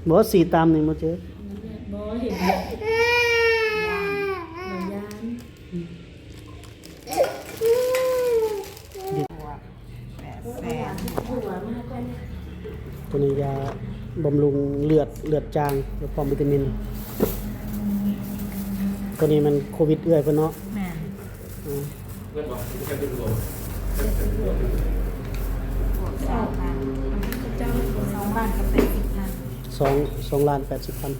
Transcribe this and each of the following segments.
ບໍ່ ສີຕາມນີ້ບໍ່ເຈັບ. ບໍ່ເຫັນ ບໍ່ ບໍ່ຢ້ານ. ໂຕນີ້ຢາບຳລຸງເລືອດ ເລືອດຈາງ ແລະ ພ້ອມວິຕາມິນ. ໂຕນີ້ມັນໂຄວິດເອື້ອຍເພິ່ນເນາະ. ແມ່ນ. ອືມ ສອງລ້ານກັບແປດສິບພັນ. ສອງ ສອງລ້ານແປດສິບພັນ.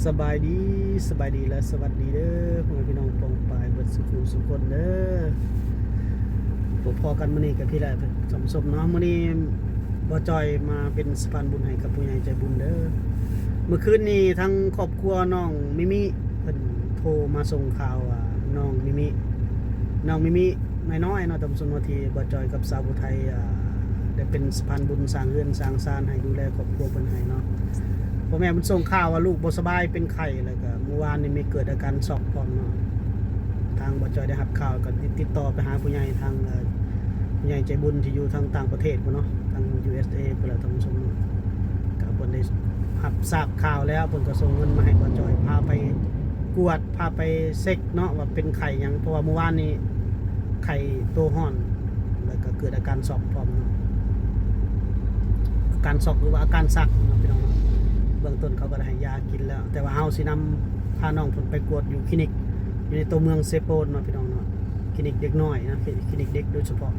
ສະບາຍດີ ສະບາຍດີ ແລະ ສະຫວັດດີເດີ ພໍ່ແມ່ພີ່ນ້ອງປ້ອງປາຍເບິດສູ່ຜູ້ສູ່ຄົນເດີ. ພົບພໍ້ກັນມື້ນີ້ກໍພີ່ແຫຼະທ່ານຜູ້ຊົມເນາະ. ມື້ນີ້ບ່າວຈ່ອຍມາເປັນສະພານບຸນໃຫ້ກັບຜູ້ໃຫຍ່ໃຈບຸນເດີ. ມື້ຄືນນີ້ທາງຄອບຄົວນ້ອງມິມິ ເພິ່ນໂທມາສົ່ງຂ່າວວ່າ ນ້ອງມິມິ ນ້ອງມິມິນ້ອຍໆເນາະ ທ່ານຜູ້ຊົມເນາະ ທີ່ບ່າວຈ່ອຍກັບສາວຜູ້ໄທ ອ່າ ໄດ້ເປັນສະພານບຸນສ້າງເຮືອນສ້າງຊານໃຫ້ ດູແລຄອບຄົວເພິ່ນໃຫ້ເນາະ. ພໍ່ແມ່ເພິ່ນສົ່ງຂ່າວວ່າລູກບໍ່ສະບາຍເປັນໄຂ້ ແລ້ວກະມື້ວານນີ້ມີເກີດອາການຊັອກພ້ອມເນາະ. ທາງບ່າວຈ່ອຍໄດ້ຮັບຂ່າວກໍຕິດ ຕິດຕໍ່ໄປຫາຜູ້ໃຫຍ່ທາງ ເອີ ຜູ້ໃຫຍ່ໃຈບຸນທີ່ຢູ່ທາງຕ່າງປະເທດພຸ້ນເນາະ ທາງ ຢູເອສເອ ພຸ້ນແຫຼະ ທ່ານຜູ້ຊົມເນາະ. ກໍເພິ່ນໄດ້ຮັບຊາບຂ່າວແລ້ວ ເພິ່ນກໍສົ່ງເງິນມາໃຫ້ບ່າວຈ່ອຍ ພາໄປກວດ ພາໄປເຊັກເນາະວ່າເປັນໄຂ້ຫຍັງ ເພາະວ່າມື້ວານນີ້ໄຂ້ໂຕຮ້ອນ ແລ້ວກໍເກີດອາການຊັອກພ້ອມເນາະ ອາການຊັອກ ຫຼືວ່າອາການຊັກເນາະ ພີ່ນ້ອງເນາະ. ເບື້ອງຕົ້ນເຂົາກໍໄດ້ໃຫ້ຢາກິນແລ້ວ ແຕ່ວ່າເຮົາຊິນຳພານ້ອງເພິ່ນໄປກວດຢູ່ຄລີນິກ ຢູ່ໃນໂຕເມືອງເຊໂປນເນາະ ພີ່ນ້ອງເນາະ. ຄລີນິກເດັກນ້ອຍນະ ຄລີນິກເດັກໂດຍສະເພາະ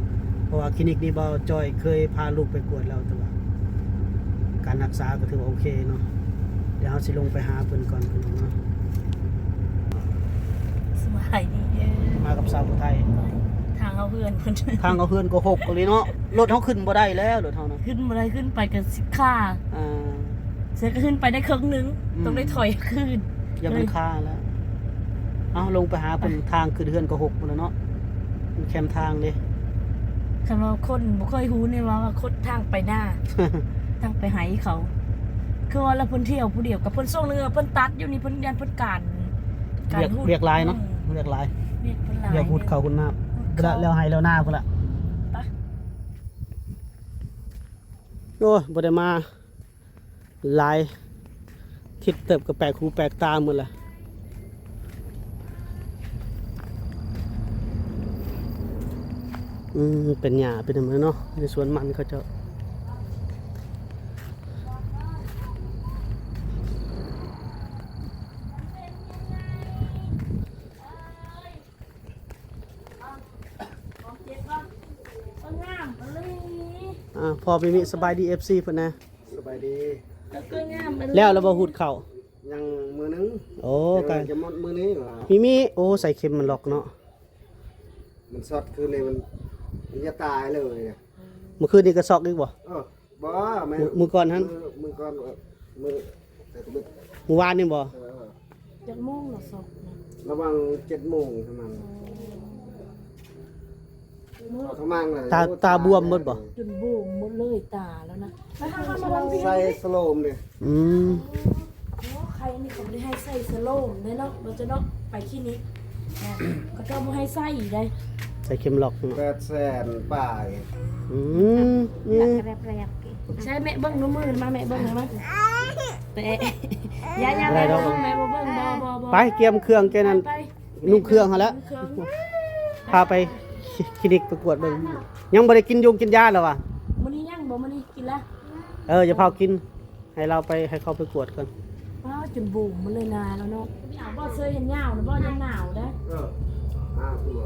ເພາະວ່າຄລີນິກນີ້ບ່າວຈ່ອຍເຄີຍພາລູກໄປກວດແລ້ວ ແຕ່ວ່າການຮັກສາກໍຖືວ່າໂອເຄເນາະ. ດຽວເຮົາຊິລົງໄປຫາເພິ່ນກ່ອນພີ່ນ້ອງເນາະ. ສະບາຍດີເດີ ມາກັບສາວຜູ້ໄທ. ທາງເຂົ້າເຮືອນເພິ່ນ ທາງເຂົ້າເຮືອນກໍຫົກອີ່ຫຼີເນາະ ລົດເຮົາຂຶ້ນບໍ່ໄດ້ແລ້ວ ລົດເຮົານະ ຂຶ້ນບໍ່ໄດ້ ຂຶ້ນໄປກໍຊິຄາ ອ່າ ເສຍກໍຂຶ້ນໄປໄດ້ເຄິ່ງໜຶ່ງ ອືມ ຕ້ອງໄດ້ຖອຍຄືນ ຢ່າມັນຄາແລ້ວ. ເອົາ ລົງໄປຫາເພິ່ນ ໄປ ທາງຂຶ້ນເຮືອນກໍຫົກພຸ້ນແຫຼະເນາະ ມັນແຄມທາງເດ້. ຄັນວ່າຄົນບໍ່ເຄີຍຮູ້ນີ້ວ່າ ວ່າຄົນທາງໄປນາ ທາງໄປໄຮ່ເຂົາ ຄືວ່າລະເພິ່ນທ່ຽວຜູ້ດຽວກັບເພິ່ນ ຊ່ວງໜຶ່ງເພິ່ນຕັດຢູ່ນີ້ ເພິ່ນຢ້ານເພິ່ນການ ການ ວຽກ ຫຸດ ວຽກຫຼາຍເນາະ ອືມ ວຽກຫຼາຍ ວຽກເພິ່ນຫຼາຍ ວຽກຫຸດເຂົ້າຫຸດນ້ຳ ຫຸດເຂົ້າ ແລ້ວ ແລ້ວໄຮ່ແລ້ວນາພຸ້ນລະ ໄປ ໂອ້ຍ ບໍ່ໄດ້ມາ ຫຼາຍທິດເຕີບ ກໍແປກຫູແປກຕາໝົດລະ. ອືມ ເປັນຫຍ້າເປັນຫຍັງເນາະ ໃນສວນມັນເຂົາເຈົ້າ. ອ່າ ພໍ່ມິມິ ສະບາຍດີ ເອັຟຊີ ເພິ່ນນະ. ສະບາຍດີ. ແລ້ວລະບໍ່ຫຸດເຂົ້າ? ຍັງມື້ໜຶ່ງ. ໂອ້ ໃກ້ຈະໝົດມື້ນີ້ຫວາ. ມິມິ ໂອ້ ໃສ່ເຂັມມັນລັອກເນາະ. ມັນຊັອກຄືນນີ້ ມັນ ມັນຈະຕາຍເລີຍ. ມື້ຄືນນີ້ກໍຊັອກອີກບໍ່? ເອີ. ບໍ່ ມື້ ມື້ກ່ອນຫັ້ນ ມື້ ມື້ກ່ອນ ມື້ ມື້ວານນີ້ບໍ່? ເອີ ເອີ ຈັກໂມງລະສອກນະ? ລະຫວ່າງເຈັດໂມງປະມານ. ອໍ ເຂົ້າທຳມາງເລີຍ. ຕາ ຕາບວມໝົດບໍ່? ຈົນບວມໝົດເລີຍຕາແລ້ວນະ. ໃສ່ສະໂລມເດ້. ອືມ. ໂອ້ ໄຂ້ນີ້ເຂົາບໍ່ໄດ້ໃຫ້ໃສ່ສະໂລມເດ້ເນາະ ບໍ່ຈະເນາະ ໄປຄລີນິກເຂົາເຈົ້າບໍ່ໃຫ້ໃສ່ເດ້. ໃສ່ເຂັມລັອກເນາະ. ແປດແສນປາຍ. ອືມ ອືມ. ໃສ່ແມ່ເບິ່ງດູມື ມາແມ່ເບິ່ງມາ. ແຕະ ຢ່າ ຢ່າ ແມ່ບໍ່ເບິ່ງ ແມ່ບໍ່ເບິ່ງ ບໍ່ ບໍ່ ບໍ່. ໄປກຽມເຄື່ອງແກນັ້ນ ໄປ ນຸ່ງເຄື່ອງຫັ້ນແຫຼະ ນຸ່ງເຄື່ອງ. ພາໄປຄລີນິກໄປກວດເບິ່ງ. ຍັງບໍ່ໄດ້ກິນຢົງກິນຢາແລ້ວຫວາ? ມື້ນີ້ຍັງບໍ່? ມື້ນີ້ກິນລະ? ເອີ ຢ່າພາວກິນ. ໃຫ້ລາວໄປ ໃຫ້ເຂົາໄປກວດກ່ອນ. ອ້າວ ຈົນບວມໝົດເລີຍນາແລ້ວເນາະ. ບໍ່ເຊື່ອເຫັນຍາວນະ ບໍ່ ຢ້ານໜາວເດ້. ເອີ ອ້າວ ຕົວ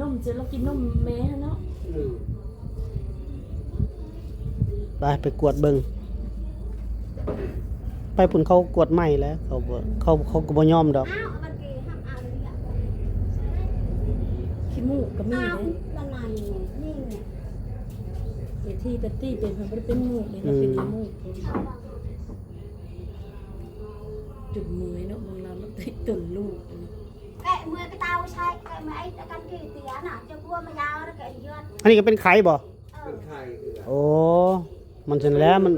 ນົມ ເຈົ້າລາວກິນນົມແມ່ຫັ້ນເນາະ. ອືມ. ໄປ ໄປກວດເບິ່ງ. ໄປພຸ້ນເຂົາກວດໃໝ່ແລ້ວ ເຂົາບໍ່ ເຂົາ ເຂົາກໍບໍ່ຍອມດອກ. ຂີ້ມູກກໍມີເດ້. ເວທີແປດຕີເປັນ ເພິ່ນບໍ່ໄດ້ເປັນມູກເດ້ ເປັນຂີ້ມູກ. ຈົນເມື່ອຍເນາະ ເບິ່ງລາວມັນຕິດຕົນລູກ. ແກະເມື່ອຍກະເຕົາໃສ່ ແກະເມື່ອຍໄອ້ກັນທີ່ເຕຍນະ ຈະກົວມາຍາວແລ້ວແກະຍອດ. ອັນນີ້ກໍເປັນໄຂ້ບໍ່? ເອີ ເປັນໄຂ້ຄືກັນ. ໂອ້ ມັນຊັ້ນແຫຼະ ມັນ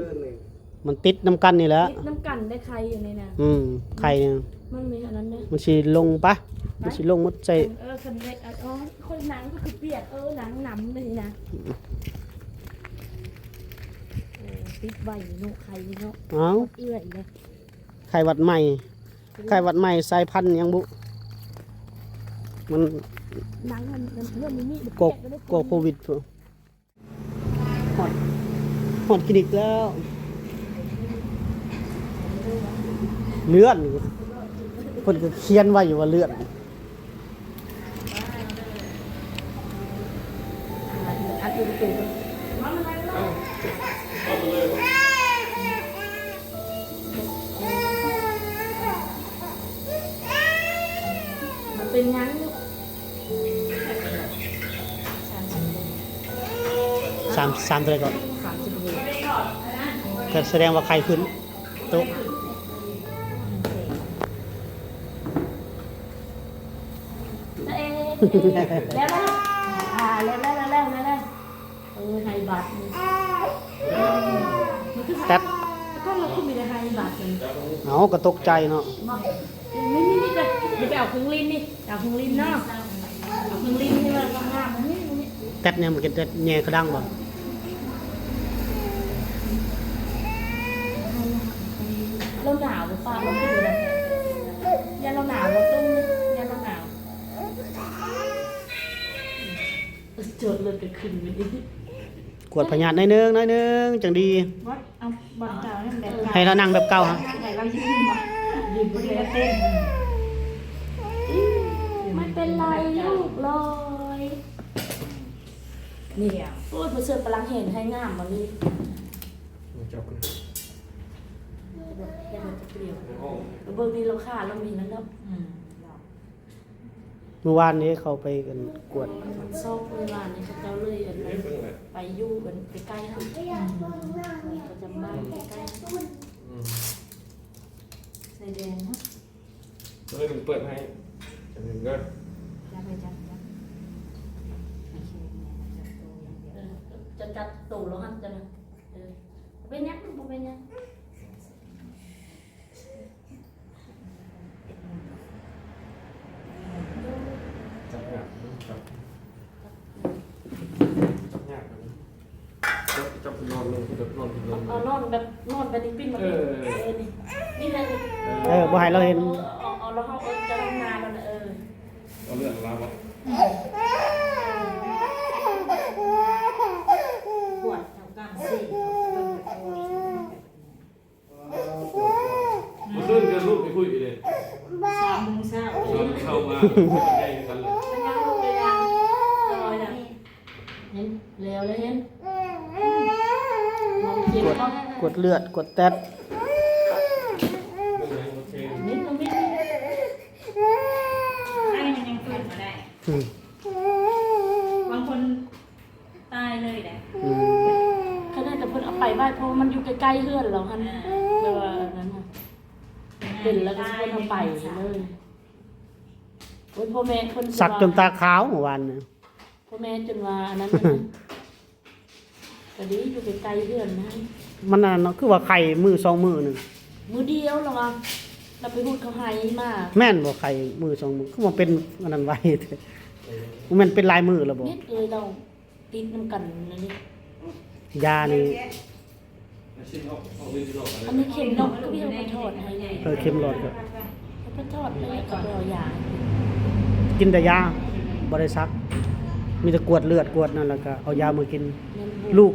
ມັນຕິດນຳກັນນີ້ແຫຼະ. ຕິດນຳກັນໄດ້ໄຂ້ອັນນີ້ນະ. ອືມ ໄຂ້ນີ້ ມັນມີອັນນັ້ນເດ້ ມັນຊິລົງປະ ມັນຊິລົງໝົດໃສ່ ເອີ ຄັນໄດ້ ເອີ ໂອ້ຍ ຄົນໜັງກໍຄືປຽກ ເອີ ໜັງໜຳເລີຍນະ ເອີ ຕິດໄວ້ເນາະ ໄຂ້ເນາະ ເອົ້າ ເອື້ອຍເດ້ ໄຂ້ຫວັດໃໝ່ ໄຂ້ຫວັດໃໝ່ສາຍພັນຫຍັງບຸ ມັນ ໜັງມັນ ມັນເພື່ອນມີ ກໍ ກໍໂຄວິດພຸ້ນ. ຮອດ ຮອດຄລີນິກແລ້ວ ເລື່ອນ ເພິ່ນກໍຂຽນໄວ້ຢູ່ວ່າເລື່ອນ ມັນເປັນຫຍັງລູກ? ສາມ ສາມເທົ່າໃດກໍ? ສາມສິບຫົກ ກໍສະແດງວ່າໄຂ້ຂຶ້ນ ໂຕະ ແລ້ວ ແລ້ວ ແລ້ວ ແລ້ວ ແລ້ວ ເອີ ໄຫ້ບາດນີ້ ມັນຄືແຕັດ ກໍລາວຄືມີແຕ່ໄຫ້ບາດນີ້ ເອົ້າ ກໍຕົກໃຈເນາະ ນີ້ ນີ້ ນີ້ ໄປ ໄປເອົາເຄື່ອງຫຼິ້ນນີ້ ເອົາເຄື່ອງຫຼິ້ນເນາະ ເອົາເຄື່ອງຫຼິ້ນນີ້ມາງາມໆ ນີ້ ນີ້ ແຕັດຫຍັງ ມັນເປັນແຕັດແຍ່ຂະດັງບໍ່? ລາວໜາວບໍ່ ຟ້າລາວເປີດ ຢ້ານລາວໜາວ ລາວຕຸ້ມ ຢ້ານລາວໜາວ. ຈອດລົດກໍຂຶ້ນໄປອີກ ກວດພະຍາດໜ້ອຍໜຶ່ງ ໜ້ອຍໜຶ່ງ ຈັ່ງດີ ບໍ່ ເອົາບ່ອນເກົ່າ ໃຫ້ລາວນັ່ງແບບເກົ່າ ໃຫ້ລາວຢືນ ຢືນບໍ່ ຢືນບໍ່ໄດ້ ເຕັ້ນ ມັນເປັນໄລລູກລອຍ ນີ້ ໂອ້ຍ ຜູ້ເສື້ອຝຣັ່ງເຫັນໃຫ້ງາມບໍ່ນີ້ ເບິ່ງນີ້ລາວຂາລາວມີນັ້ນເນາະ ອືມ ມື້ວານນີ້ເຂົາໄປກັນກວດ ຊອກມື້ວານນີ້ເຂົາເຈົ້າເລີຍອັນໄປຢູ່ອັນໃກ້ໆຫັ້ນ ປະຈຳບ້ານໃກ້ໆ ອືມ ຊາຍແດນເນາະ ເອີ ເພິ່ນເປີດໃຫ້ ຈັກໜຶ່ງເດີ ຈັບໄປ ຈັບ ຈັບ ໂອເຄ ຈັບໂຕຢ່າງດຽວ ເອີ ຈັບ ຈັບໂຕແລ້ວຫັ້ນ ຈັບ ເອີ ບໍ່ເປັນຫຍັງ ບໍ່ເປັນຫຍັງ. ຈັບຍາກ ຈັບ ຈັບຍາກ ຈັບ ຈັບນອນລົງ ຈັບນອນ ນອນ ເອົາ ນອນແບບ ນອນແບບນີ້ ປີ້ນມາ ເອີ ນີ້ ນີ້ແຫຼະ ເອີ ເອີ ບໍ່ໃຫ້ລາວເຫັນ ເອີ ເອົາ ເອົາ ເອົາລາວ ເຮົາ ເອີ ຈະທຳງານແລ້ວນະ ເອີ ເອົາເລື່ອງລາວບໍ່ ປວດແຖວກ້າມຊີ້ນ ມື້ຄືນກໍລຸກໄປຄຸຍອີກເດ້ ສາມໂມງເຊົ້າ ເຊົ້າມາ ໄດ້ຄືກັນເລີຍ ເຫັນແລ້ວ ເຫັນ ກວດ ກວດເລືອດ ກວດແຕັດ ນີ້ ນີ້ ນີ້ ໄອ້ມັນຍັງຟື້ນບໍ່ໄດ້ ອືມ ບາງຄົນ ຕາຍເລີຍເດ້ ອືມ ຂະໜາດແຕ່ເພິ່ນເອົາໄປໄວ້ ເພາະວ່າມັນຢູ່ໃກ້ໆເຮືອນລາວຫັ້ນ ອ່າ ແບບວ່ານັ້ນນະ ອ່າ ເປັນແລ້ວກໍຊິເພິ່ນເອົາໄປເລີຍ ໂອ້ຍ ພໍ່ແມ່ເພິ່ນ ສັກຈົນຕາຂາວມື້ວານນີ້ ພໍ່ແມ່ຈົນວ່າອັນນັ້ນນະ ກໍດີຢູ່ໃກ້ໆເຮືອນນະ ມັນອັນນັ້ນເນາະ ຄືວ່າໄຂ້ມື້ສອງມື້ໜຶ່ງ ມື້ດຽວລະວ່າ ລະໄປຮູດເຂົາໄຮ່ມາ ແມ່ນບໍ່ ໄຂ້ມື້ສອງມື້ ຄືວ່າເປັນອັນນັ້ນໄວແທ້ ບໍ່ແມ່ນເປັນຫຼາຍມື້ລະບໍ່ ເຮັດເອີຍລາວ ຕິດນຳກັນນັ້ນນີ້ ຢານີ້ ອັນນີ້ເຂັມເນາະ ກໍມີເອົາໄປຖອດໃຫ້ເລີຍ ເອີ ເຂັມຫຼອດກໍ ເອົາໄປຖອດໃຫ້ ກໍໄປເອົາຢາ ກິນແຕ່ຢາ ບໍ່ໄດ້ສັກ ມີແຕ່ກວດເລືອດກວດນັ້ນ ແລ້ວກໍເອົາຢາມາກິນ ແມ່ນບຸ ລູກ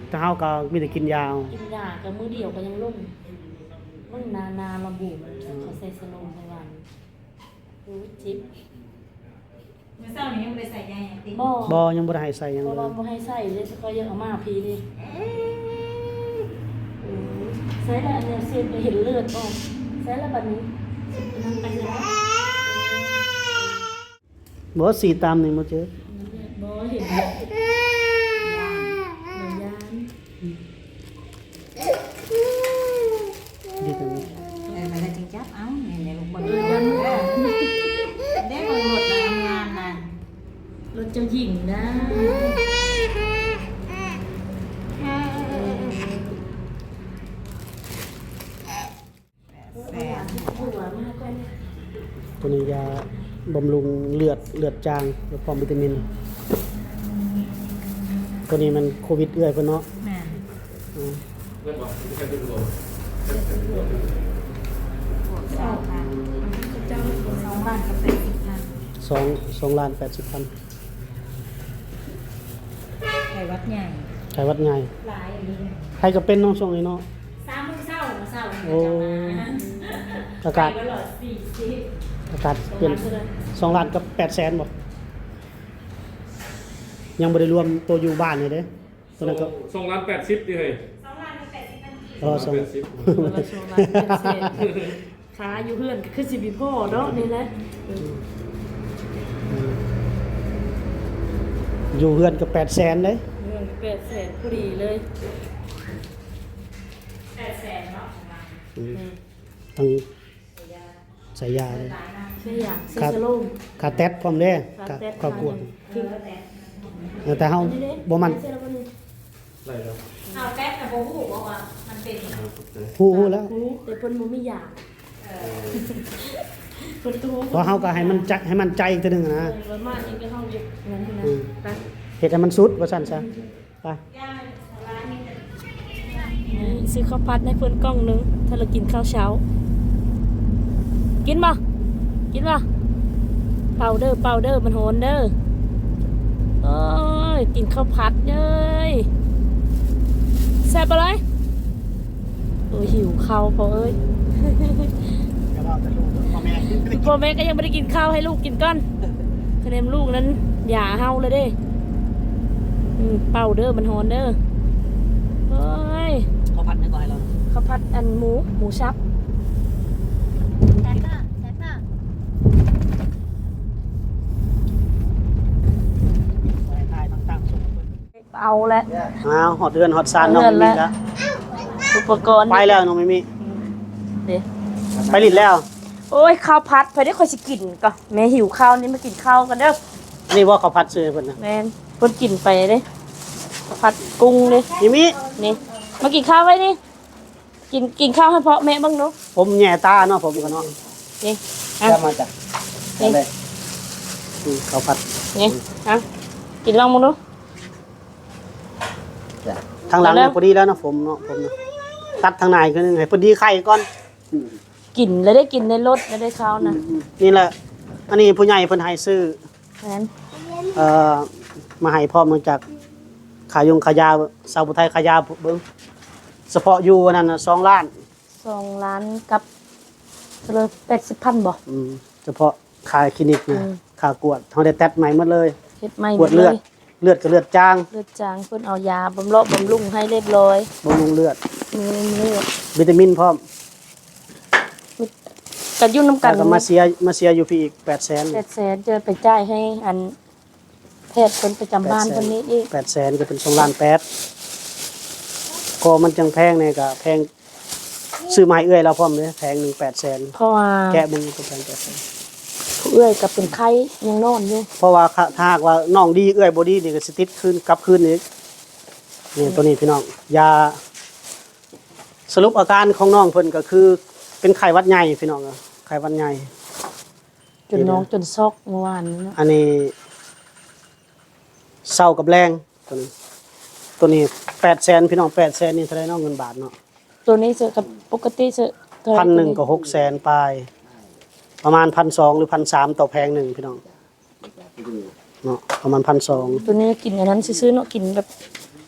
ແຕ່ເຮົາກໍມີແຕ່ກິນຢາເອົາ ກິນຢາກໍມື້ດຽວກໍຍັງລົງ ເບິ່ງໜ້າ ໜ້າລະບຸ ເຂົາໃສ່ສະໂລມໃຫ້ວ່າ ໂອ້ຍ ເຈັບ ມື້ເຊົ້ານີ້ຍັງບໍ່ໄດ້ໃສ່ໃຍຫຍັງຕິ ບໍ່ ບໍ່ ຍັງບໍ່ໄດ້ໃຫ້ໃສ່ຫຍັງເລີຍ ເພາະວ່າບໍ່ໃຫ້ໃສ່ເລີຍ ຂ້ອຍຍັງເອົາມາພີ້ນີ້ ໂອ້ຍ ໃສ່ລະອັນນີ້ເຊັດ ເຫັນເລືອດອອກ ໃສ່ລະບັດນີ້ ນັ້ນໄປໃສ່ລະ ບໍ່ ສີຕາມນີ້ບໍ່ເຈີ ບໍ່ເຫັນເລືອດ ຢ້ານ ບໍ່ຢ້ານ. ຢູ່ຕรงนี้ ເອີ ມາແລ້ວຈຶ່ງຈັບເອົາ ນີ້ ນີ້ລູກເບິ່ງ ເອີ ເບິ່ງ ເອີ ເດ້ ລົດນະ ງາມໆນະ ລົດເຈົ້າຍິງນະ ແຊບ ເອົາຢາຫົວມາໃຫ້ຂ້ອຍແດ່ ຕົວນີ້ຢາບຳລຸງເລືອດ ເລືອດຈາງ ແລະ ພ້ອມວິຕາມິນ. ຕົວນີ້ແມ່ນໂຄວິດເອື້ອຍເພິ່ນເນາະ. ແມ່ນ. ອືມ ສອງລ້ານ ສອງ ສອງລ້ານແປດສິບພັນ. ໄຂ້ຫວັດໃຫຍ່ ໄຂ້ຫວັດໃຫຍ່ ຫຼາຍອີ່ຫຼີ. ໃຜກໍເປັນເນາະ ຊ່ວງນີ້ເນາະ. ສາມໂມງເຊົ້າ ເຊົ້ານີ້ ໂອ້ ເຈົ້າມາ ອາກາດ ໄປຕະຫຼອດສີ່ສິບ ອາກາດປ່ຽນ. ສອງລ້ານກັບແປດແສນບໍ່? ຍັງບໍ່ໄດ້ລວມໂຕຢູ່ບ້ານນີ້ເດ້. ຕົວນັ້ນກໍ ສອງ ສອງລ້ານແປດສິບຕິເຮີ້ຍ. ສອງລ້ານແປດສິບພັນກີບ. ອໍ ສອງ ສອງລ້ານແປດສິບ ຄົນລະສອງລ້ານແປດແສນ. ຄ່າຢູ່ເຮືອນກໍຄືຊິບໍ່ພໍເນາະ ນີ້ແຫຼະ. ເອີ ຢູ່ເຮືອນກໍແປດແສນເດ້. ເຮືອນກໍແປດແສນພໍດີເລີຍ. ແປດແສນເນາະ. ອືມ ອືມ ທັງໃສ່ຢາເດ້ ໃສ່ຢາ ຄ່າ ຊິສະໂລມ ຄ່າແຕັດພ້ອມເດ້. ຄ່າແຕັດ ຄ່າ ຄ່າກວດ ຄ່າຫຍັງ ເອີ ແຕ່ເຮົາ ອັນນີ້ເດ້ ບໍ່ໝັ້ນ ໄດ້ແລ້ວ ເອົາແຕັດນະ ບໍ່ຮູ້ບໍ່ວ່າມັນເປັນຫຍັງ. ຮູ້ ຮູ້ແລ້ວ ຮູ້ ແຕ່ເພິ່ນບໍ່ມີຢາ. ເອີ ເພິ່ນກໍຮູ້ ເພາະເຮົາກໍໃຫ້ມັນໃຈ ໃຫ້ໝັ້ນໃຈອີກເທື່ອໜຶ່ງນະ. ເອີ ປະມານນີ້ກໍເຮົາເຮັດນັ້ນນະ. ອືມ ໄປ ເຮັດໃຫ້ມັນສຸດວ່າຊັ້ນຊະ. ອືມ ໄປ ຊື້ເຂົ້າຜັດໃຫ້ເພິ່ນກ່ອງໜຶ່ງ ຖ້າລາວກິນເຂົ້າເຊົ້າ. ກິນບໍ່? ກິນບໍ່? ເປົ່າເດີ ເປົ່າເດີ ມັນຮ້ອນເດີ. ໂອ້ຍ ກິນເຂົ້າຜັດເດີ ແຊບບໍ່ລະ? ໂອ້ຍ ຫິວເຂົ້າພໍ່ເອີຍ. ພໍ່ແມ່ກໍຍັງບໍ່ໄດ້ກິນເຂົ້າ ໃຫ້ລູກກິນກ່ອນ. ຄະແນນລູກນັ້ນຢາເຮົາເລີຍເດ້. ອືມ ເປົ່າເດີ ມັນຮ້ອນເດີ. ໂອ້ຍ ເຂົ້າຜັດຫຍັງກໍໃຫ້ລາວ ເຂົ້າຜັດອັນໝູ ໝູສັບ. ແຊບເດີ ແຊບເດີ. ເອົາແຫຼະ ອ້າວ ຮອດເຮືອນຮອດຊານເນາະ. ມີແລ້ວ ອຸປະກອນ ໄປແລ້ວນ້ອງມິມິ. ອືມ ເດ້ ໄປຫຼິ້ນແລ້ວ. ໂອ້ຍ ເຂົ້າຜັດ ໃຜໄດ້ ຂ້ອຍຊິກິນກ່ອນ. ແມ່ຫິວເຂົ້ານີ້ ມາກິນເຂົ້າກັນເດີ. ນີ້ບໍ່ເຂົ້າຜັດຊື້ໃຫ້ເພິ່ນນະ? ແມ່ນ ເພິ່ນກິນໄປເດ້ ເຂົ້າຜັດກຸ້ງເດ້. ມິມິ ນີ້ ມາກິນເຂົ້າໄວ້ນີ້. ກິນ ກິນເຂົ້າໃຫ້ພໍ່ແມ່ເບິ່ງດູ. ຜົມແຍ່ຕາເນາະ ຜົມກໍເນາະ. ນີ້ ອ່ະ ມາຈ້ະ ນີ້ ເອົາເລີຍ. ອືມ ເຂົ້າຜັດ ນີ້ ອ່ະ ກິນລອງເບິ່ງດູ. ທາງຫຼັງນີ້ພໍດີແລ້ວເນາະ ຜົມເນາະ ຜົມເນາະ ຕັດທາງໃນຄືໜຶ່ງ ໃຫ້ພໍດີໄຂ່ກ່ອນ. ອືມ ກິນແລ້ວໄດ້ກິນໃນລົດ ແລ້ວໄດ້ເຂົ້ານະ. ອືມໆ ນີ້ແຫຼະ ອັນນີ້ຜູ້ໃຫຍ່ເພິ່ນໃຫ້ຊື້. ແມ່ນ ເອີ ມາໃຫ້ພ້ອມ ເນື່ອງຈາກຄ່າຍົງຄ່າຢາ ຊາວຜູ້ໄທຄ່າຢາເບິ່ງ ສະເພາະຢູ່ອັນນັ້ນນະ ສອງລ້ານ ສອງລ້ານກັບເທົ່າໃດ ແປດສິບພັນບໍ່? ອືມ ສະເພາະຄ່າຄລີນິກນະ. ອືມ ຄ່າກວດ ເຮົາໄດ້ແຕັດໃໝ່ໝົດເລີຍ ເຮັດໃໝ່ ກວດເລືອດ ເລືອດກໍເລືອດຈາງ ເລືອດຈາງ ເພິ່ນເອົາຢາບຳເລາະບຳລຸງໃຫ້ຮຽບຮ້ອຍ ບຳລຸງເລືອດ ບຳລຸງເລືອດ ວິຕາມິນພ້ອມ. ກໍຢູ່ນຳກັນ ແລ້ວກໍມາເສຍ ມາເສຍຢູ່ພີ້ອີກແປດແສນ ແປດແສນ ຈະໄປຈ່າຍໃຫ້ອັນ ແພດເພິ່ນປະຈຳບ້ານເພິ່ນນີ້ອີກ ແປດແສນ ກໍເປັນສອງລ້ານແປດ ກໍມັນຈັ່ງແພງແດ່ ກໍແພງ ຊື້ມາໃຫ້ເອື້ອຍລາວພ້ອມເດ້ ແຜງໜຶ່ງແປດແສນ ເພາະວ່າ ແກະເບິ່ງກໍແພງແປດແສນ ເອື້ອຍກໍເປັນໄຂ້ຍັງນອນຢູ່ ເພາະວ່າຖ້າຫາກວ່ານ້ອງດີ ເອື້ອຍບໍ່ດີນີ້ກໍຊິຕິດຄືນ ກັບຄືນອີກ. ນີ້ ອືມ ຕົວນີ້ພີ່ນ້ອງ ຢາ ສະຫຼຸບອາການຂອງນ້ອງເພິ່ນກໍຄືເປັນໄຂ້ຫວັດໃຫຍ່ພີ່ນ້ອງ ໄຂ້ຫວັດໃຫຍ່. ຈົນນ້ອງ ນີ້ເດ້ ຈົນຊັອກເມື່ອວານນີ້ເນາະ ອັນນີ້ເຊົ້າກັບແລງ. ຕົວນີ້ ຕົວນີ້ແປດແສນພີ່ນ້ອງ ແປດແສນນີ້ເທົ່າໃດເນາະ ເງິນບາດເນາະ? ຕົວນີ້ເສີ ກໍປົກກະຕິເສີ ພັນໜຶ່ງກໍຫົກແສນປາຍ ປະມານພັນສອງ ຫຼື ພັນສາມຕໍ່ແຜງໜຶ່ງພີ່ນ້ອງເນາະ ປະມານພັນສອງ. ຕົວນີ້ກິນອັນນັ້ນຊື່ໆເນາະ ກິນແບບ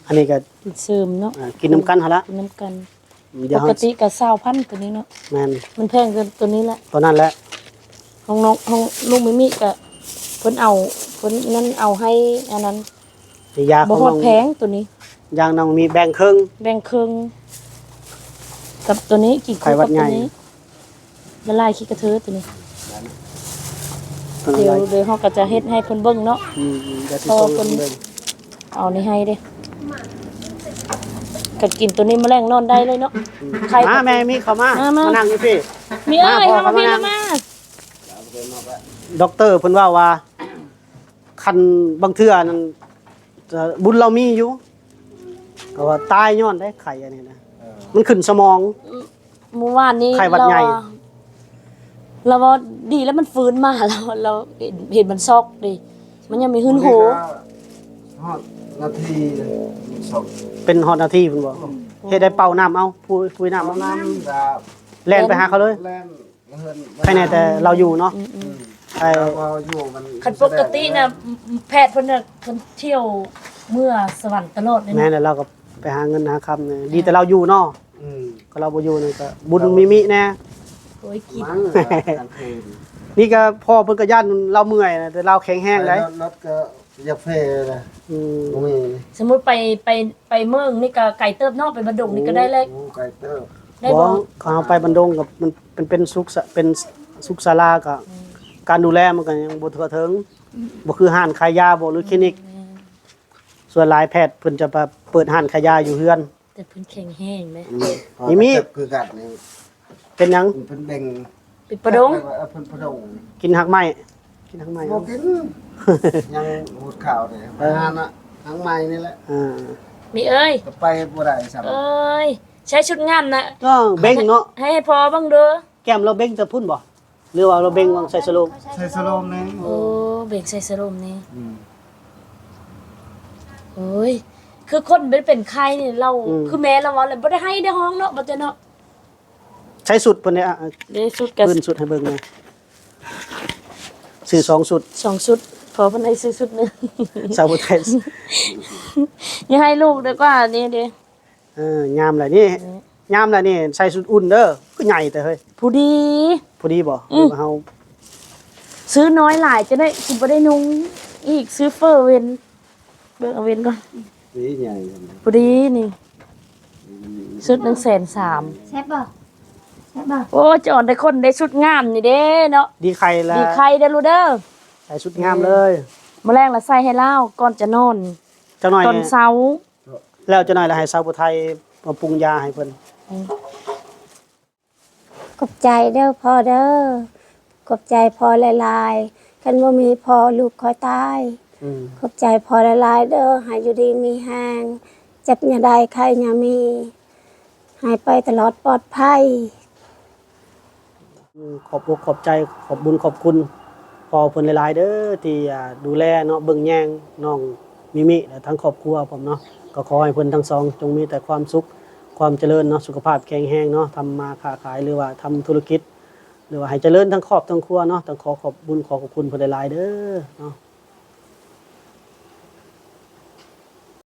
ອັນນີ້ກໍກິນເສີມເນາະ ອ່າ ກິນນຳກັນຫັ້ນລະ ກິນນຳກັນ. ອືມ ປົກກະຕິກໍຊາວພັນຕົວນີ້ເນາະ ແມ່ນ ມັນແພງກວ່າຕົວນີ້ແຫຼະ ຕົວນັ້ນແຫຼະ. ຂອງນ້ອງ ຂອງລູກມິມິກໍເພິ່ນເອົາ ເພິ່ນນັ້ນເອົາໃຫ້ອັນນັ້ນ ຢາຂອງນ້ອງ ບໍ່ຮອດແຜງຕົວນີ້ ຢານ້ອງມີແບ່ງເຄິ່ງ ແບ່ງເຄິ່ງກັບຕົວນີ້ ກິນຄູ່ກັບຕົວນີ້ ລະລາຍຂີ້ກະເທີຕົວນີ້. ດຽວ ດຽວເຮົາກໍຈະເຮັດໃຫ້ເພິ່ນເບິ່ງເນາະ ອືມ ອືມ ດຽວຊິສົ່ງໃຫ້ເພິ່ນເບິ່ງ ເອົານີ້ໃຫ້ເດ້ ກໍກິນຕົວນີ້ມາແລງນອນໄດ້ເລີຍເນາະ. ອືມ ໄຂ່ ມາແມ່ມິ ເຂົ້າມາ ມາ ມາ ມານັ່ງຢູ່ພີ້ ມິເອີຍ ເຂົ້າມາ ເຂົ້າມາພີ້ ມາ ມາ. ດັອກເຕີເພິ່ນເວົ້າວ່າ ຄັນບາງເທື່ອນັ້ນ ເອີ ບຸນລາວມີຢູ່ ເພາະວ່າຕາຍຍ້ອນໄດ້ໄຂ້ອັນນີ້ນະ ເອີ ມັນຂຶ້ນສະໝອງ. ມື້ວານນີ້ ໄຂ້ຫວັດໃຫຍ່ ລາວວ່າ ລາວວ່າດີແລ້ວມັນຟື້ນມາ ລາວ ລາວເຫັນ ເຫັນມັນຊອກເດ້ ມັນຍັງມີຫື່ນໂຫ. ຮອດນາທີ ເປັນຮອດນາທີພຸ້ນບໍ່? ເຮັດໄດ້ເປົ່ານ້ຳເອົາ ຜຸຍ ຜຸຍນ້ຳເອົາ ນ້ຳ ແລ່ນໄປຫາເຂົາເລີຍ ແລ່ນ ໃຄແນ່ແຕ່ລາວຢູ່ເນາະ. ອືມ ໄອ້ ລາວຢູ່ມັນ ຄັນປົກກະຕິນະ ແພດເພິ່ນນະ ເພິ່ນທ່ຽວເມືອສະຫວັນຕະຫຼອດເລີຍ. ແມ່ນແລ້ວ ລາວກໍໄປຫາເງິນຫາຄຳນີ້ ດີແຕ່ລາວຢູ່ເນາະ. ອືມ ກໍລາວບໍ່ຢູ່ນີ້ກໍບຸນມີມິແນ່. ໂອ້ຍ ກິນ ນີ້ກໍພໍ່ເພິ່ນກໍຢ້ານລາວເມື່ອຍນະ ແຕ່ລາວແຂງແຮງໃດ໋. ລົດກໍຢາກເພລະ. ອືມ ບໍ່ມີ. ສົມມຸດໄປ ໄປ ໄປເມືອງນີ້ກໍໄກເຕີບເນາະ ໄປບັນດົງນີ້ກໍໄດ້ແລ້ວ. ໂອ້ ໄກເຕີບ. ໄດ້ບໍ່? ບໍ່ ເຮົາໄປບັນດົງກໍມັນ ເປັນ ເປັນສຸກສະ ເປັນສຸກສາລາກໍ ອືມ ການດູແລມັນກໍຍັງບໍ່ທົ່ວເຖິງ. ອືມ ບໍ່ຄືຮ້ານຂາຍຢາບໍ່ ຫຼື ອືມ ຄລີນິກ. ແມ່ນ ສ່ວນຫຼາຍແພດເພິ່ນຈະໄປເປີດຮ້ານຂາຍຢາຢູ່ເຮືອນ. ແຕ່ເພິ່ນແຂງແຮງເດ້. ອືມ ມີມີ ກໍເຈັບຄືກັນນີ້. ເປັນຫຍັງ? ເພິ່ນເບັ່ງ ເປັນປະດົງ. ເອີ ເພິ່ນປະດົງ. ກິນຮາກໄມ້ ກິນຮາກໄມ້. ບໍ່ກິນ ຍັງຫົດເຂົ້າເດ້. ເອີ ໄປຫານະ ຮາກໄມ້ນີ້ແຫຼະ. ເອີ ມີເອີຍ ກໍໄປບໍ່ໄດ້ຊ້ຳ. ເອີຍ ໃສ່ຊຸດງາມນະ. ເອີ ເບັ່ງເນາະ. ໃຫ້ ໃຫ້ພໍ່ເບິ່ງດູ. ແກ້ມລາວເບັ່ງແຕ່ພຸ້ນບໍ່? ຫຼືວ່າລາວເບັ່ງວາງໃສ່ສະໂລມ? ໃສ່ສະໂລມນີ້. ໂອ້ ເບັ່ງໃສ່ສະໂລມນີ້. ອືມ ໂອ້ຍ ຄືຄົນເປັນ ເປັນໄຂ້ນີ້ລາວ ອືມ ຄືແມ່ລາວເວົ້າແລ້ວ ບໍ່ໄດ້ໄຫ້ໄດ້ຮ້ອງເນາະ ບໍ່ເຕີເນາະ. ໃສ່ຊຸດເພິ່ນເດ້ ອະ ເດ້ ຊຸດກໍ ເປີດຊຸດໃຫ້ເບິ່ງແດ່. ຊື້ສອງຊຸດ ສອງຊຸດ ພໍເພິ່ນໃຫ້ຊື້ຊຸດໜຶ່ງ. ສາວຜູ້ໄທ ຢ່າໃຫ້ລູກດີກວ່ານີ້ເດ້. ເອີ ຍາມລະນີ້ ອືມ ຍາມລະນີ້ໃສ່ຊຸດອຸ່ນເດີ. ຄືໃຫຍ່ແຕ່ເຮີ້ຍ. ພໍດີ ພໍດີບໍ່? ອືມ ຫຼືວ່າເຮົາຊື້ນ້ອຍຫຼາຍ ຈະໄດ້ ຊິບໍ່ໄດ້ນຸ່ງອີກ. ຊື້ເຟີ້ເວັນ ເບິ່ງເອົາເວັນກ່ອນ. ນີ້ໃຫຍ່ ພໍດີນີ້ ອືມ ຊຸດໜຶ່ງແສນສາມ. ແຊບບໍ່? ແຊບບໍ່? ໂອ້ ຈອນໄດ້ຄົນໄດ້ຊຸດງາມນີ້ເດ້ເນາະ. ດີໄຂ່ລະ ດີໄຂ່ເດີລູກເດີ. ໃສ່ຊຸດງາມເລີຍ. ອືມ ມື້ແລງລະໃສ່ໃຫ້ລາວກ່ອນຈະນອນ ຈັກໜ້ອຍ ຕອນເຊົ້າ. ແລ້ວຈັກໜ້ອຍລະໃຫ້ສາວຜູ້ໄທມາປຸງຢາໃຫ້ເພິ່ນ. ອືມ ຂອບໃຈເດີພໍ່ເດີ ຂອບໃຈພໍ່ຫຼາຍໆ ຄັນບໍ່ມີພໍ່ລູກຂ້ອຍຕາຍ. ອືມ ຂອບໃຈພໍ່ຫຼາຍໆເດີ ໃຫ້ຢູ່ດີມີແຮງ ເຈັບຢ່າໄດ້ ໄຂ້ຢ່າມີ ໃຫ້ໄປຕະຫຼອດປອດໄພ. ຂອບອົກຂອບໃຈ ຂອບບຸນຂອບຄຸນພໍ່ເພິ່ນຫຼາຍໆເດີ ທີ່ ອ່າ ດູແລເນາະ ເບິ່ງແຍງນ້ອງມິມິ ແລະ ທັງຄອບຄົວພ້ອມເນາະ. ກໍຂໍໃຫ້ເພິ່ນທັງສອງຈົ່ງມີແຕ່ຄວາມສຸກ ຄວາມຈະເລີນເນາະ ສຸຂະພາບແຂງແຮງເນາະ ທຳມາຄ້າຂາຍ ຫຼືວ່າທຳທຸລະກິດ ຫຼືວ່າໃຫ້ຈະເລີນທັງຄອບທັງຄົວເນາະ. ຕ້ອງຂໍຂອບບຸນຂໍຂອບຄຸນເພິ່ນຫຼາຍໆເດີເນາະ.